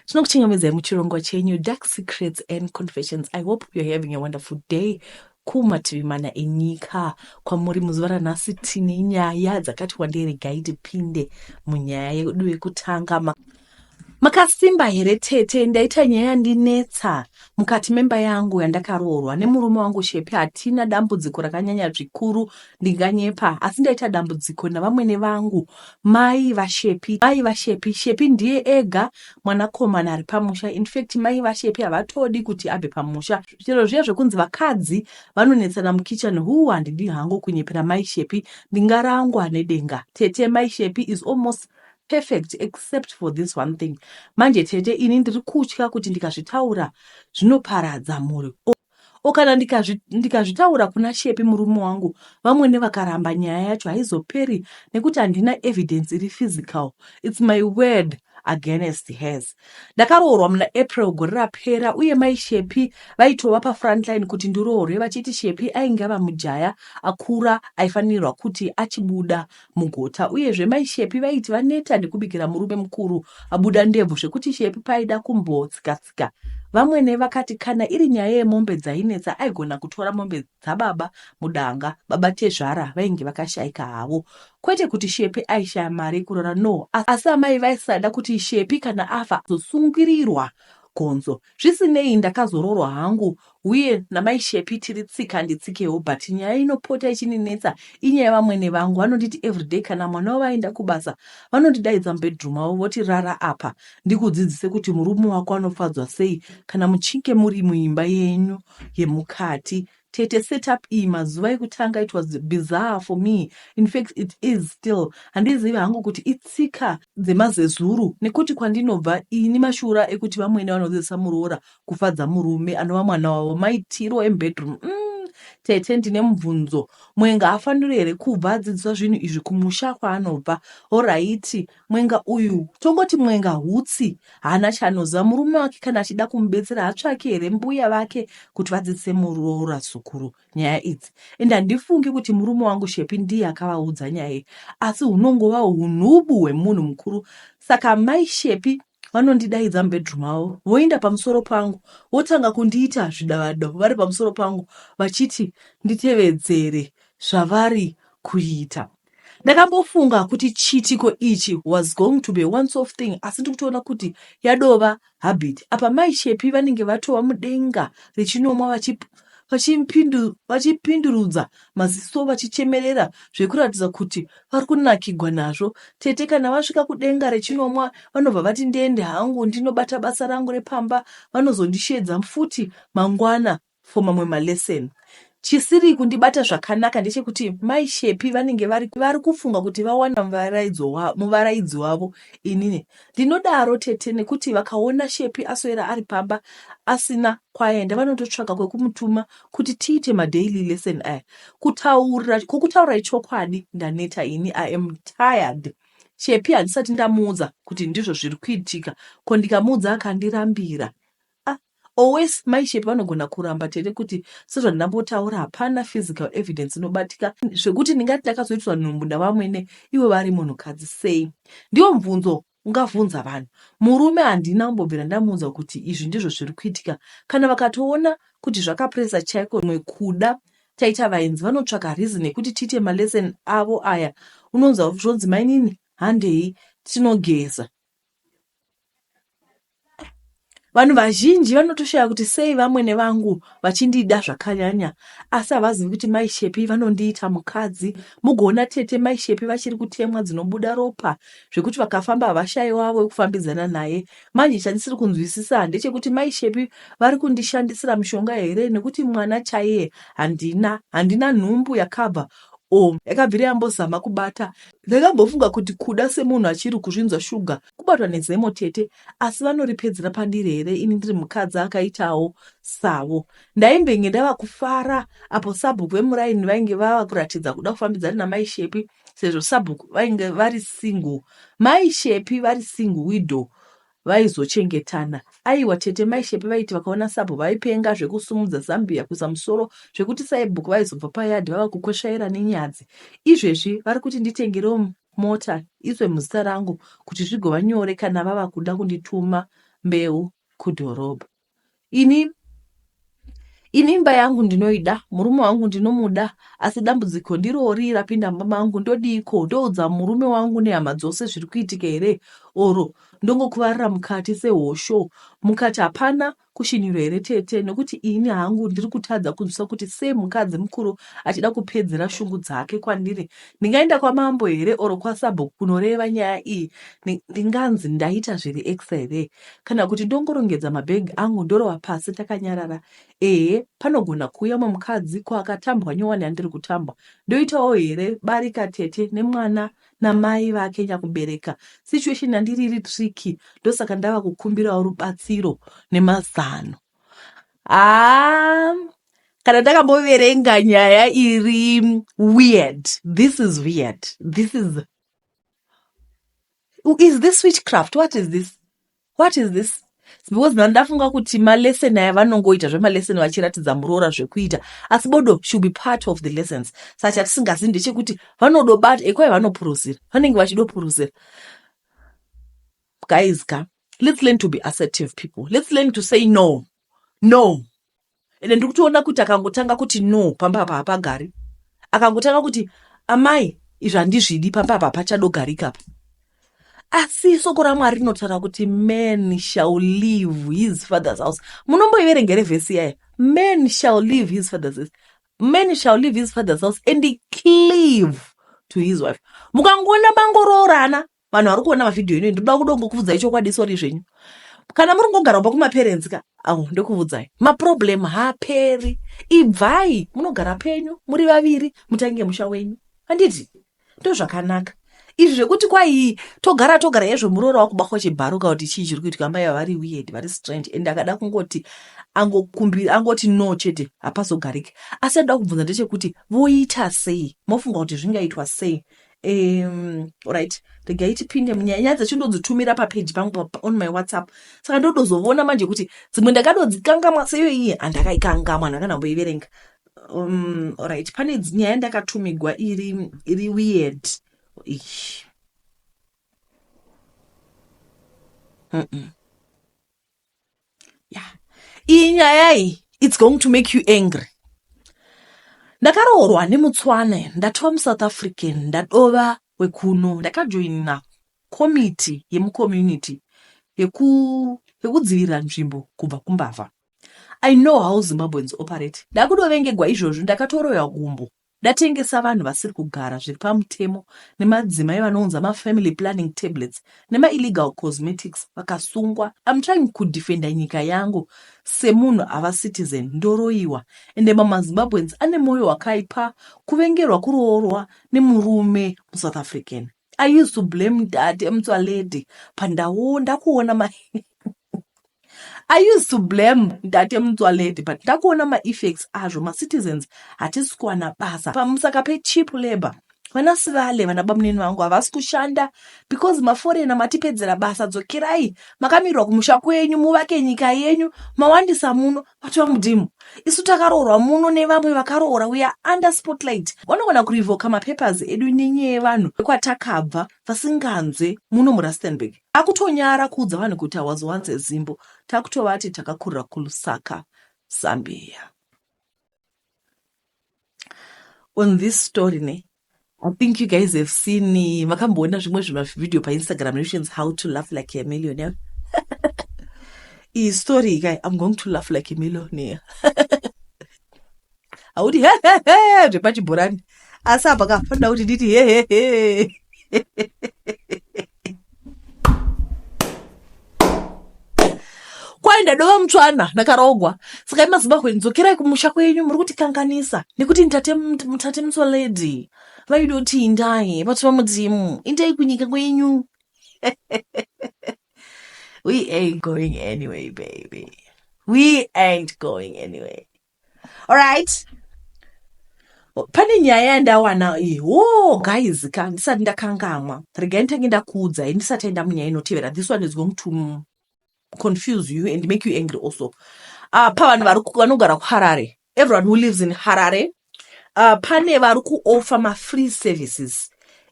Tinokuchingamidzai muchirongwa chenyu Dark Secrets and Confessions. I hope you're having a wonderful day kumativi mana enyika kwamuri. Muzuva ranhasi tine nyaya dzakati wandei, regai tipinde munyaya yedu yekutanga. Makasimba here tete? Ndaita nyaya yandinetsa mukati memba yangu yandakaroorwa nemurume wangu Shepi. Hatina dambudziko rakanyanya zvikuru, ndinganyepa, asi ndaita dambudziko navamwene vangu, mai vaShepi. Mai vaShepi, Shepi ndiye ega mwanakomana ari pamusha. In fact, mai vaShepi havatodi kuti abve pamusha. Chero zviya zvekunzi vakadzi vanonetsana mukicheni, huu, handidi hangu kunyepera mai Shepi, ndingarangwa nedenga. Tete, mai Shepi is almost perfect except for this one thing. Manje tete, ini ndiri kutya kuti ndikazvitaura zvinoparadza mhuri, o kana ndikazvitaura kuna Shepi murume wangu, vamwene vakaramba, nyaya yacho haizoperi nekuti handina evidence iri physical. It's my word against hers. Ndakaroorwa muna April gore rapera, uye mai Shepi vaitova pafrontline kuti ndiroorwe, vachiti Shepi ainge ava mujaya akura aifanirwa kuti achibuda mugota. Uyezve mai Shepi vaiti vaneta nekubikira murume mukuru abuda ndebvu, zvekuti Shepi paida kumbotsika-tsika. Vamwene vakati kana iri nyaya yemombe dzainetsa, aigona kutora mombe dzababa mudanga. Baba tezvara vainge vakashaika havo. Kwete kuti Shepi aishaya mari yekurora, no, asi amai vaisada kuti Shepi kana afa azosungirirwa gonzo. Zvisinei, ndakazoroorwa hangu uye namai Shepi tiri tsika nditsikewo, but nyaya inopota ichininetsa inyaya yevamwene vangu. Vanonditi everyday kana mwana wavo aenda kubasa, vanondidaidza mubedroom avo voti, "Rara apa ndikudzidzise kuti murume wako anofadzwa sei kana muchinge muri muimba yenyu yemukati." Tete, setup iyi mazuva ekutanga it was bizarre for me. In fact, it is still. Handizivi hangu kuti itsika dzemazezuru, nekuti kwandinobva ini mashura ekuti vamwene vanodzidzisa muroora kufadza murume anova mwana wavo maitiro emubedroom. Tete, ndine mubvunzo. Mwenga hafaniri here kubva adzidziswa zvinhu izvi kumusha kwaanobva? Alright, mwenga uyu, tongoti mwenga hutsi, haana chaanoziva. Murume wake kana achida kumubetsera, haatsvaki here mbuya vake kuti vadzidzise muroora zukuru nyaya idzi? Ende handifungi kuti murume wangu Shepi ndiye akavaudza nyaya iyi, asi hunongova hunhubu hwemunhu mukuru. Saka mai Shepi vanondidaidza mubedroom avo, voenda pamusoro pangu, votanga kundiita zvidavado vari pamusoro pangu, vachiti nditevedzere zvavari kuita. Ndakambofunga kuti chiitiko ichi was going to be once off thing, asi ndikutoona kuti yadova habit. Apa mai Shepi vanenge vatova mudenga rechinomwa, vachipindurudza maziso, vachichemerera zvekuratidza kuti vari kunakigwa nazvo. Tete, kana vasvika kudenga rechinomwa, vanobva vati ndiende hangu ndinobata basa rangu repamba, vanozondishedza futi mangwana for mamwe malesson. Chisiri kundibata zvakanaka ndechekuti mai Shepi vanenge vari kufunga kuti vawana muvaraidzi wavo inini. Ndinodaro tete nekuti vakaona Shepi aswera ari pamba asina kwaenda, vanototsvaka kwekumutuma kuti tiite madaily lesson aya. Kutaura kwokutaurai chokwadi, ndaneta ini. I am tired. Shepi handisati ndamuudza kuti ndizvo zviri kuitika. Ko ndikamuudza akandirambira? Ah, always mai Shepi vanogona kuramba tete, kuti sezvandambotaura, hapana physical evidence inobatika zvekuti ndingati ndakazoitiswa nhumbu navamwene ivo vari munhukadzi sei. Ndiwo mubvunzo ungabvunza vanhu. Murume handina kumbobvira ndamuudza kuti izvi ndizvo zviri kuitika. Kana vakatoona kuti zvakapresa chaiko, mwe kuda taita vaenzi, vanotsvaka reason yekuti tiite malesson avo aya. Unonzwa zvonzi, "Mainini, handei tinogeza." Vanhu vazhinji vanotoshaya kuti sei vamwene vangu vachindida zvakanyanya, asi havazivi kuti mai Shepi vanondiita mukadzi. Mugoona tete, mai Shepi vachiri kutemwa dzinobuda ropa zvekuti vakafamba havashayi wavo wekufambidzana naye. Manje chandisiri kunzwisisa ndechekuti mai Shepi vari kundishandisira mishonga here, nekuti mwana chaiye handina. Handina nhumbu yakabva o yakabvira yambozama kubata. Ndakambofunga kuti kuda semunhu achiri kuzvinzwa shuga kubatwa nezemo tete, asi vanoripedzera pandiri here ini ndiri mukadzi akaitawo savo? Ndaimbenge ndava kufara apo sabhuku vemuraini vainge vava kuratidza kuda kufambidzana namai Shepi, sezvo sabhuku vainge vari single, mai Shepi vari single widow, vaizochengetana. Aiwa tete, mai Shepi vaiti vakaona sabhuku vaipenga zvekusumudza zambia kuisa musoro, zvekuti saibhuku vaizobva payadhi vava kukwesvaira nenyadzi. Izvezvi vari kuti nditengerewo mota iswe muzita rangu kuti zvigova nyore kana vava kuda kundituma. mbeu kudhorobha. Ini ini imba yangu ndinoida, murume wangu ndinomuda, asi dambudziko ndirori rapinda mumba mangu ndodiiko? Ndoudza murume wangu nehama dzose zviri kuitika here oro ndongokuvarira mukati sehosho? Mukati hapana kushinhirwa here tete nekuti ini hangu ndiri kutadza kunzwisa kuti sei mukadzi mukuru achida kupedzera shungu dzake kwandiri ndingaenda kwamambo here or kwasabhuku kunoreva nyaya iyi ndinganzi ndaita zviri extra here kana kuti ndongorongedza mabhegi angu ndorova pasi takanyarara ehe panogona kuuya mumwe mukadzi ko akatambwa nyowani yandiri kutambwa ndoitawo here barika tete nemwana namai vake nyakubereka situation yandiri iri tricky ndosaka ndava kukumbirawo rubatsiro nemazano haa kana ndakamboverenga nyaya iri weird this is weird this is is this witchcraft what is this what is this because na ndafunga kuti malesson aya vanongoita zvemalesson vachiratidza muroora zvekuita asi bodo should be part of the lessons saka chatisingazivi ndechekuti vanodobata ekwai vanopuruzira vanenge vachidopuruzira guys ka let's learn to be assertive people let's learn to say no no ende ndiri kutoona kuti akangotanga kuti no pamba apa hapagari akangotanga kuti amai izvi handizvidi pamba apa hapachadogarika apa asi soko ramwari rinotaura kuti man shall leave his father's house munomboiverenga here vhesi yaya man shall leave his father's house man shall leave his father's house and cleave to his wife mukangoona mangoroorana vanhu vari kuona mavhidhiyo ino ndoda kudongokuvudzai chokwadi sori zvenyu kana muri kungogara kumba kumaparents ka au ndokuvudzai maproblem haaperi ibvai munogara penyu muri vaviri mutange musha wenyu handiti ndozvakanaka izvi zvekuti kwai togara togara hezvo muroora wakubatwa chibharo ka kuti chii chiri kuitika amai vari weird vari strange and akada kungoti angokumbira angoti no chete hapazogariki asi anoda kubvunza ndechekuti voita sei mofunga kuti zvingaitwa sei Right regai tipinde munyaya nyaya dzacho ndodzitumira papeji pangu on my whatsapp saka ndodozovona manje kuti dzimwe ndakadodzikangamwa seyo iyi handakaikangamwa ndakanamboiverenga right pane nyaya ndakatumigwa iri iri weird iyi mm -mm. yeah. Iyi nyaya iyi it's going to make you angry. Ndakaroorwa nemutswana ndatova musouth african ndadova wekuno ndakajoina komiti yemucommunity yekudzivirira nzvimbo kubva kumbavha. I know how Zimbabweans operate. Ndakudovengegwa izvozvo ndakatoroya gumbo Ndatengesa vanhu vasiri kugara zviri pamutemo nemadzimai vanounza mafamily planning tablets nemaillegal cosmetics vakasungwa. I'm trying kudefender nyika yangu semunhu ava citizen ndoroiwa ende mamaZimbabweans ane moyo wakaipa kuvengerwa kuroorwa nemurume muSouth African. I used to blame Dad Mtswaledi pandawo ndakuona ma I used to blame Ntate Mtswaledi but ndakuona maeffects azvo macitizens hatisi kuwana basa pamusaka pecheap labor vana sivale vana bamunini vangu havasi kushanda because maforena matipedzera basa dzokerai makamirwa kumusha kwenyu muvake nyika yenyu mawandisa muno vatova mudimu isu takaroorwa muno nevamwe vakaroora we are under spotlight vanogona kurevoka mapapers edu nenyaya yevanhu vekwatakabva vasinganzwe muno murustenburg Takutonyara kuudza vanhu kuti I was once a Zimbo. Takutovati takakurira kuLusaka, Zambia. On this story ne, I think you guys have seen makamboona zvimwe zvemavideo paInstagram nations how to laugh like a millionaire. Iyi story guy, I'm going to laugh like a millionaire. Hauti he he he zvepachibhorani. Asi apa ka panoda kuti nditi he he he. Kwai ndadova mutswana ndakarogwa. Saka imazimbabwe dzokerai kumusha kwenyu muri kutikanganisa nekuti ntate mutate mutsoledi vaidoti indai vatova mudzimu indai kunyika kwenyu. We ain't going anyway, baby. We ain't going anyway. All right. Pane nyaya yandawana iyi. Oh, guys, ka ndisati ndakangamwa. Regai nditange ndakuudzai ndisati enda munyaya inotevera. This one is going to confuse you and make you angry also. Pavanhu vari vanogara kuHarare. Everyone who lives in Harare, pane vari kuoffer ma-free services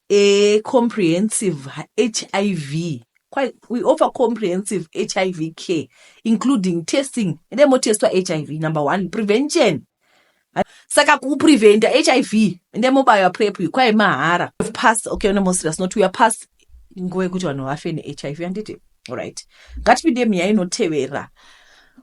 e-comprehensive HIV Kwai we offer comprehensive hiv care including testing ende motestwa hiv number one prevention saka kupreventa hiv ende mobaywa prep kwai mahara past okay no more serious not we are past nguva yekuti vanhu vafe nehiv handiti Alright. Ngatipinde munyaya inotevera.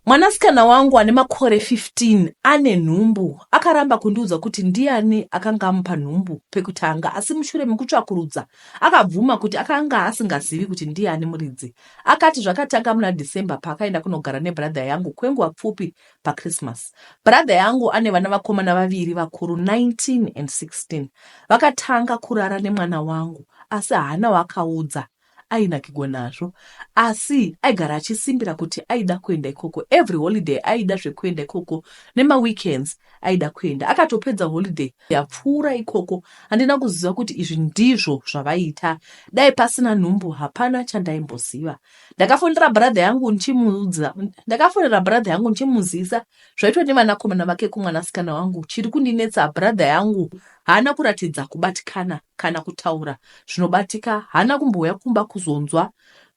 Mwanasikana wangu ane makore 15 ane nhumbu. Akaramba kundiudza kuti ndiani akanga amupa nhumbu pekutanga asi mushure mekutsvakurudza akabvuma kuti akanga asingazivi kuti ndiani muridzi. Akati zvakatanga muna December paakaenda kunogara nebrother yangu kwenguva pfupi paChristmas. Brother yangu ane vana vakomana vaviri vakuru 19 and 16. Vakatanga kurara nemwana wangu asi haana waakaudza ainakigwa nazvo asi aigara achisimbira kuti aida kuenda ikoko every holiday aida zvekuenda ikoko nemaweekends aida kuenda akatopedza holiday yapfuura ikoko handina kuziva kuti izvi ndizvo zvavaiita dai pasina nhumbu hapana chandaimboziva ndakafonera brother yangu ndichimuudza ndakafonera brother yangu ndichimuzivisa zvaitwa nevanakomana vake kumwanasikana wangu chiri kundinetsa brother yangu haana kuratidza kubatikana kana kutaura zvinobatika haana kumbouya kumba kuzonzwa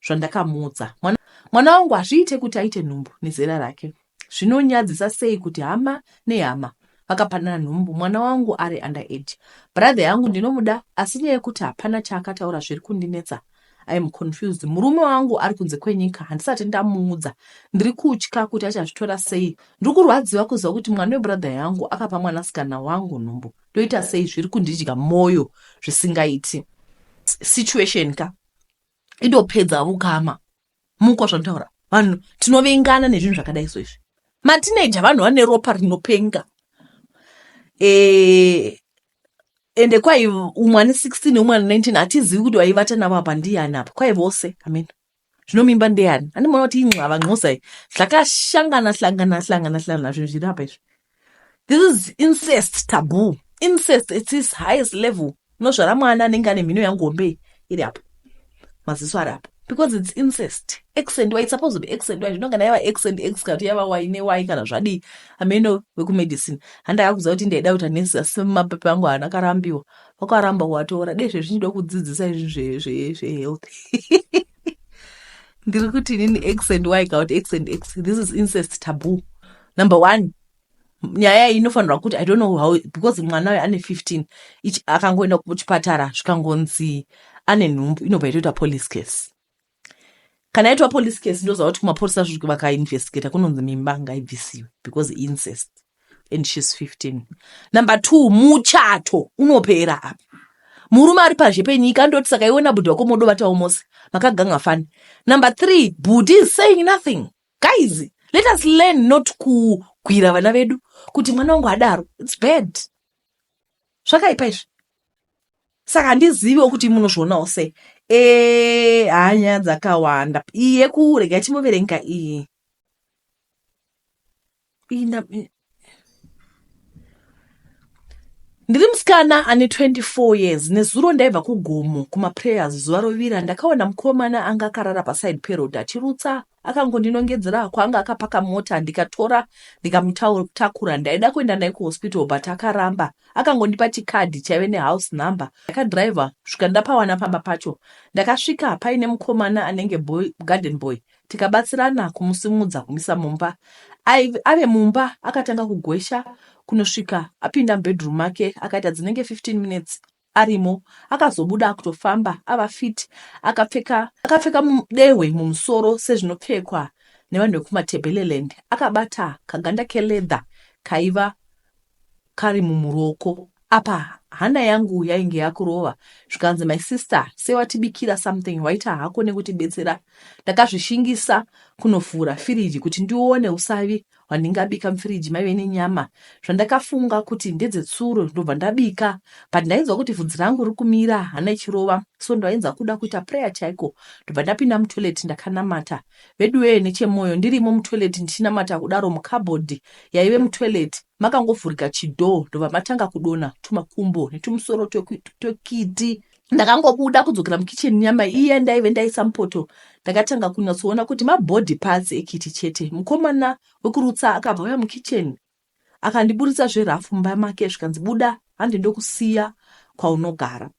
zvandakamuudza mwana, mwana wangu hazviite kuti aite nhumbu nezera rake zvinonyadzisa sei kuti hama nehama vakapanana nhumbu mwana wangu ari under age brother yangu ndinomuda asi nyaya yekuti hapana chaakataura zviri kundinetsa I am confused murume wangu ari kunze kwenyika handisati ndamuudza ndiri kutya kuti achazvitora sei ndiri kurwadziwa kuziva kuti mwana webrother yangu akapa mwanasikana wangu nhumbu ndoita sei zviri kundidya mwoyo zvisingaiti situation ka indopedza vukama mukwa zvandotaura vanhu tinovengana nezvinhu zvakadai so izvi matineja vanhu vane ropa rinopenga e, ende kwai umwe ane 16 umwe ane 19 hatizivi kuti waivata navo apa ndiyani apa kwai vose amen zvino mimba ndeyani andimona kuti inxava nxosa iyi zvakashangana hlangana hlangana hlangana zvinhu zviri apa izvi this is incest taboo incest at its highest level unozvara mwana anenge ane mhino yangu hombe iri apo maziso ari apo because it's incest x and y it's supposed to be x and y zvino kana yava x and x kana kuti yava y ne y kana zvadii ameno vekumedicine handakakuziva kuti ndaida kuita nesi asi mapepa angu haana karambiwa vakaramba kuvatora dei zvezvichida kudzidzisa izvi zvehealth ndiri kuti inini x and y kana kuti x and x this is incest taboo number one nyaya iyi inofanirwa kuti i don't know how because mwana uyo ane 15 akangoenda kuchipatara zvikangonzi ane nhumbu inobva itoita police case kana yaitwa police case ndoziva kuti kumapurisa vakainvestigata kunonzi mimba ngaibvisiwe because incest and shes 15 number two muchato unopera apa murume ari pazhe penyika andoti saka iwe nabhudhi wako modovatawo mose makaganga fani number three bhudhi is saying nothing guys let us learn not kugwira vana vedu kuti mwana wangu adaro its bad zvakaipa izvi saka handiziviwo kuti munozvionawo sei e hanya dzakawanda iyi yekurega chimboverenga iyi Ndiri musikana ane 24 years. Nezuro ndaibva kugomo kumaprayers zuva rovira ndakaona mukomana anga akarara paside peroad achirutsa. Akangondinongedzera kwaanga akapaka mota ndikatora ndikamutakura. Ndaida kuenda naye kuhospital but akaramba. Akangondipa chikadhi chaive nehouse number. Ndakadriver kusvika ndapawana pamba pacho. Ndakasvika paine mukomana anenge boy, garden boy tikabatsirana kumusimudza kumisa mumba. Ave mumba akatanga kugwesha kunosvika apinda mubedroom make akaita dzinenge 15 minutes arimo akazobuda akutofamba ava fit akapfeka akapfeka dehwe mumusoro sezvinopfekwa nevanhu vekumatebeleland akabata kaganda keleather kaiva kari mumuruoko apa hana yangu yainge yakurova zvikanzi my sister sewatibikira something waita hako nekutibetsera ndakazvishingisa kunovhura firiji kuti ndione usavi hwandingabika mufiriji maive nenyama zvandakafunga kuti ndedzetsuro ndobva ndabika but ndainzwa kuti vhudzi rangu riri kumira hana ichirova so ndainzwa kuda kuita prayer chaiko ndobva ndapinda mutoilet ndakanamata Veduwee nechemoyo ndirimo mutoilet ndichinamata kudaro mucupboard yaive mutoilet makangovhurika chidoor ndobva matanga kudonha tumakumbo netumusoro twekiti. Ndakangobuda kudzokera mukitchen nyama iya ndaive ndaisa mupoto ndakatanga kunyatsoona kuti mabody parts ekiti chete. Mukomana wekurutsa akabva auya mukitchen akandiburitsa zverafu mumba make zvikanzi buda hande ndokusiya kwaunogara.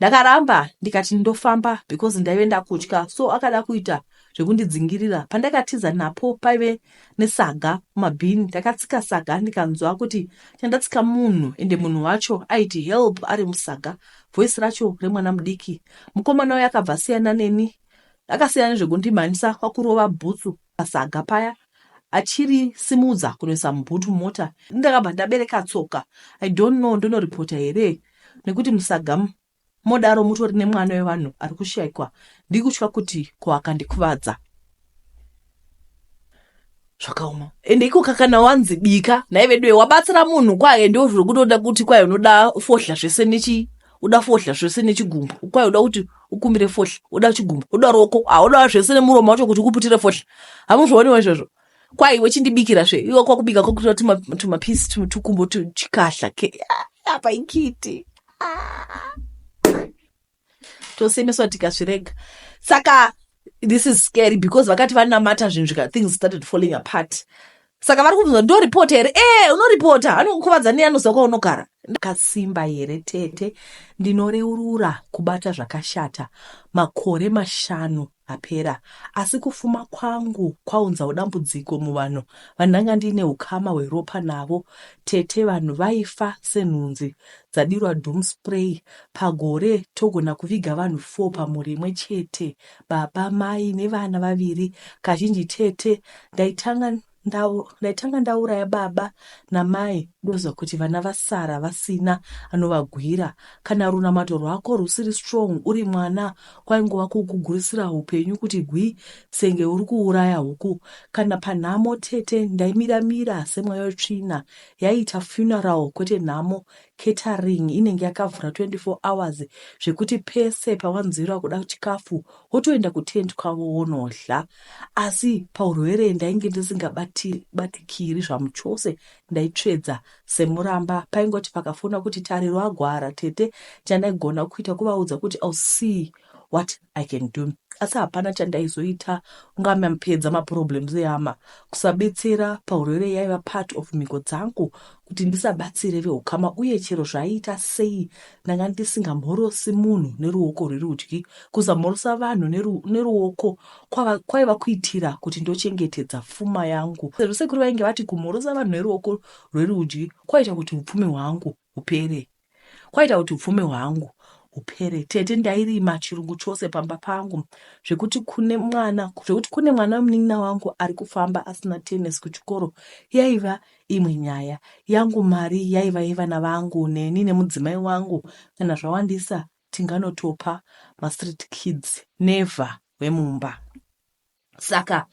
Ndakaramba ndikati ndofamba because ndaive ndakutya so akada kuita zvekundidzingirira. Pandakatiza napo paive nesaga mumabhini. Ndakatsika saga ndikanzwa kuti chandatsika munhu ende munhu wacho aiti help ari musaga. Voice racho remwana mudiki. Mukomana uya akabva asiyana neni akasiyana nezvekundimhanyisa kwakurova bhutsu pasaga paya achiri simudza kunoisa mubhutu mumota. Ndakabva ndabereka tsoka. I don't know ndonoripota here nekuti musaga modaro mutori nemwana wevanhu ari kushaikwa ndikutya kuti ko akandikuvadza. Zvakaoma ende iko kakana wanzi bika nhai veduwe wabatsira munhu kwaye ndo zvekutoda kuti kwaye unoda fodya zvese nechi uda fodya zvese nechigumbu kwaye uda kuti ukumbire fodya uda chigumbu uda roko hauda zvese nemuromo wacho kuti ukuputire fodya hamuzvioniwo izvozvo kwai wechindibikira zve iwe kwakubika kwakutora tumapisi tukumbo tuchikahla apa ikiti ah. Tosemeswa tikazvirega. Saka this is scary because vakati vanamata zvinhu zvika things started falling apart. Saka vari kubvunza ndoripota here? E unoripota anokukuvadza nei anoziva kwaunogara. Ndakasimba here tete? Ndinoreurura kubata zvakashata makore 5 apera asi kufuma kwangu kwaunzawo dambudziko muvanhu vandanga ndiine ukama hweropa navo. Tete vanhu vaifa senhunzi dzadirwa doom spray. Pagore togona kuviga vanhu 4 pamhuri imwe chete, baba, mai nevana vaviri. Kazhinji tete ndaitanga ndaitanga ndauraya baba namai ndoziva kuti vana vasara vasina anovagwira. Kana runamato rwako rusiri strong uri mwana kwaingova kukugurisira hupenyu kuti gwi senge uri kuuraya huku. Kana panhamo tete ndaimira mira semweya wetsvina. Yaiita funeral kwete nhamo. Catering inenge yakavhura 24 hours zvekuti pese pawanzwira kuda chikafu wotoenda kutent kwavo wonodla. Asi paurwere ndainge ndisingabatikiri zvamuchose ndaitsvedza semuramba. Paingoti pakafona kuti Tariro agwara tete chandaigona kuita kuvaudza kuti I'll see what I can do. Asi hapana chandaizoita ungamapedza maproblems ehama. Kusabetsera paurwere yaiva part of mhiko dzangu kuti ndisabatsire veukama uye chero zvaiita sei ndanga ndisingamhorosi munhu neruoko rwerudyi. Kusamhorosa vanhu neruoko kwaiva kuitira kuti ndochengetedza pfuma yangu sezvo sekuru vainge vati kumhorosa vanhu neruoko rwerudyi kwaiita kuti upfumi hwangu hupere. Kwaita kuti upfumi hwangu hupere. Tete ndairima chirungu chose pamba pangu zvekuti kune mwana zvekuti kune mwana wemunin'ina wangu ari kufamba asina tenesi kuchikoro yaiva imwe nyaya. Yangu mari yaiva yevana vangu neni nemudzimai wangu kana zvawandisa tinganotopa mastreet kids never wemumba. Saka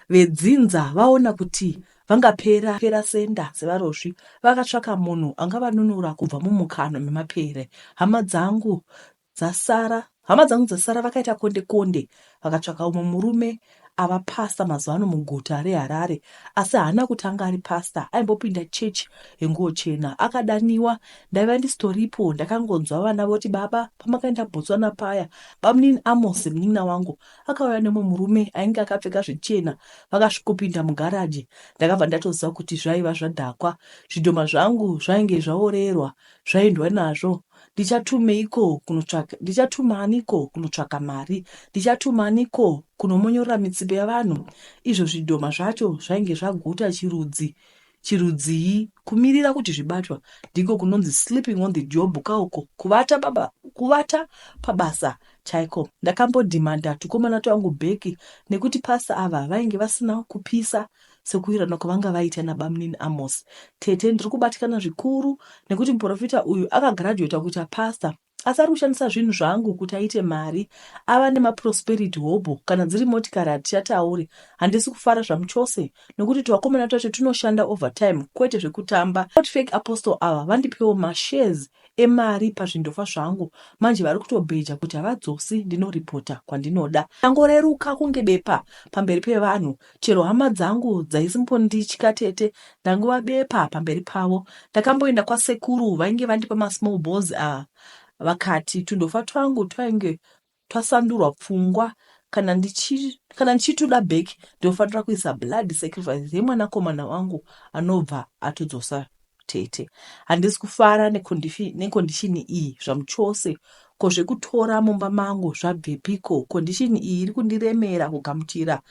vedzinza vaona kuti vangapera pera senda sevarozvi vakatsvaka munhu angavanunura kubva mumukanwa memapere. Hama dzangu dzasara hama dzangu dzasara vakaita konde konde vakatsvaka umwe murume ava pastor mazuva ano muguta reHarare asi haana kutanga ari pastor aimbopinda church yenguo chena akadaniwa ndaiva ndisitoripo ndakangonzwa vana voti baba pamakaenda Botswana paya bamunini Amos munin'ina wangu Akauya nemumwe murume ainge akapfeka zvichena vakasvikopinda mugaraji. Ndakabva ndatoziva kuti zvaiva zvadhakwa. Zvidhoma zvangu zvainge zvaorerwa zvaendwa nazvo. Ndichatumeiko kunotsvaka ndichatuma aniko kunotsvaka mari? Ndichatuma aniko kunomonyorora mitsipa yavanhu? Izvo zvidhoma zvacho zvainge zvaguta chirudzi chirudzii kumirira kuti zvibatwa ndiko kunonzi sleeping on the job kauko kuvata baba kuvata pabasa chaiko. Ndakambodhimanda tukomana twangu bheki nekuti pastor ava vainge vasina kupisa sekuwirirana kwavanga vaita nabamunini Amos. Tete ndiri kubatikana zvikuru nekuti muporofita uyu akagraduata kuita pastor asi ari kushandisa zvinhu zvangu kuti aite mari. Ava nemaprosperity hobho, kana dziri motikari hatichatauri. Handisi kufara zvamuchose nekuti tuvakomana twacho tunoshanda overtime kwete zvekutamba. Not fake apostle ava vandipewo mashares emari pazvindofa zvangu manje vari kutobheja kuti havadzosi ndinoripota kwandinoda. Ndangoreruka kunge bepa pamberi pevanhu Chero hama dzangu dzaisimbonditya tete ndangova bepa pamberi pavo. Ndakamboenda kwasekuru vainge vandipa masmall balls ava vakati tundofa twangu twainge twasandurwa pfungwa kana ndichi kana ndichituda back ndinofanira kuisa blood sacrifice yemwanakomana wangu anobva atodzosa tete. Handisi kufara necondition iyi zvamuchose. Ko zvekutora mumba mangu zvabvepiko? Condition iyi iri kundiremera kugamuchira.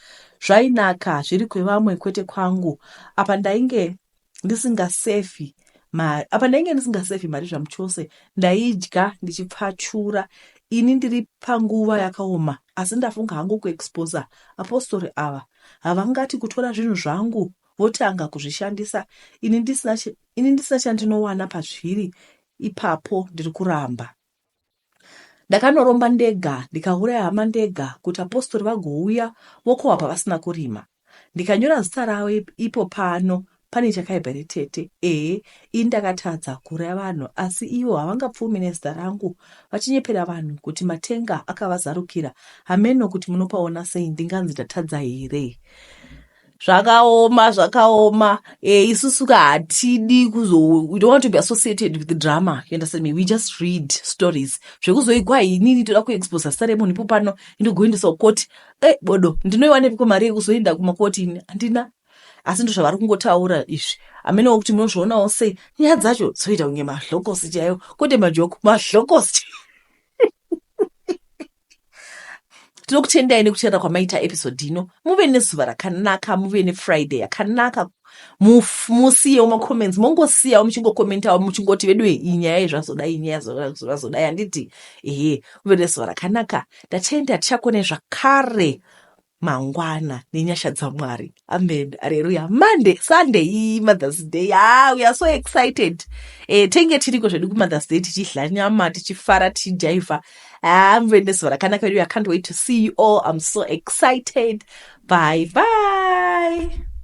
Zvainaka zviri kwevamwe kwete kwangu. Apa ndainge ndisingasefi mari apa ndainge ndisingasefi mari zvamuchose ndaidya ndichipfachura ini ndiri panguva yakaoma asi ndafunga hangu kuexposa apostori ava havangati kutora zvinhu zvangu votanga kuzvishandisa ini ndisina ini ndisina chandinowana pazviri ipapo ndiri kuramba Ndakanoromba ndega ndikauraya hama ndega kuti apostori vagouya vokohwa pavasina kurima. Ndikanyora zita ravo ipo pano pane chakaipa here tete? Ehe ini ndakatadza kuuraya vanhu asi ivo havangapfumi nezita rangu vachinyepera vanhu kuti matenga akavazarukira. Hameno kuti munopaona sei ndinganzi ndatadza here? Zvakaoma zvakaoma e, isusu ka hatidi kuzo we don't want to be associated with the drama you understand me we just read stories zvekuzoigwa inini toda kuexposa zita remunhu ipo pano indogoendesa kukoti e eh, bodo ndinoiwanepiko mari yekuzoenda kumakoti ini handina asi ndozvavari kungotaura izvi amenewo kuti munozvionawo sei nyaya dzacho dzoita kunge mahlokosi chaiwo kwete majoko mahlokosi Tinokutendai nekuteerera kwamaita episode ino. Muve nezuva rakanaka, muve nefriday yakanaka. Musiyewo macomments, mongosiyawo muchingokomentawo muchingoti veduwe iyi nyaya iyi zvazodai, iyi nyaya zvazodai handiti? Ehe, muve nezuva rakanaka. Ndatenda, tichakone zvakare mangwana nenyasha dzamwari amen areruya monday sunday iyi mothers day ah, we are so excited eh, tenge tiriko zvedu kumothers day tichidla nyama tichifara tichijaivha ah, muve nezuva rakanaka vedu i can't wait to see you all i'm so excited bye bye.